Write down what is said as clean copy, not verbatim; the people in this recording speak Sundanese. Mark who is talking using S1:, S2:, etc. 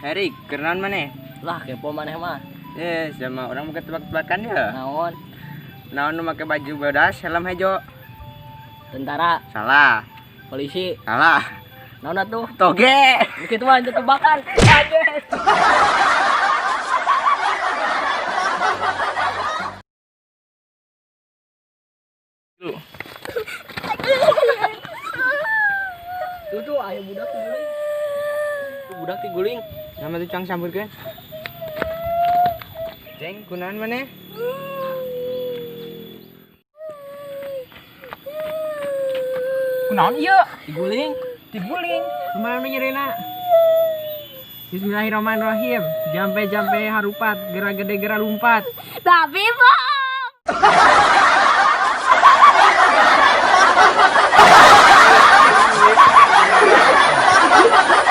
S1: Erik, kenalan maneh?
S2: Lah kepo maneh mah.
S1: Sama orang buka tebak-tebakan ya.
S2: Naon?
S1: Naon nu make baju bodas, helm hejo?
S2: Tentara.
S1: Salah.
S2: Polisi.
S1: Salah.
S2: Naon atuh?
S1: Toge.
S2: Kitu mah tebakan. Tuh tuh aya budak diguling. Tuh budak diguling.
S1: Nama tuh cang samburkeun. Jeng, kunaon maneh? Kunaon ieu?
S2: Diguling.
S1: Diguling. Kumaha nu nyerina? Bismillahirrahmanirrahim. Jampe-jampe harupat, gera gede gera lumpat.
S3: Tapi, Pak.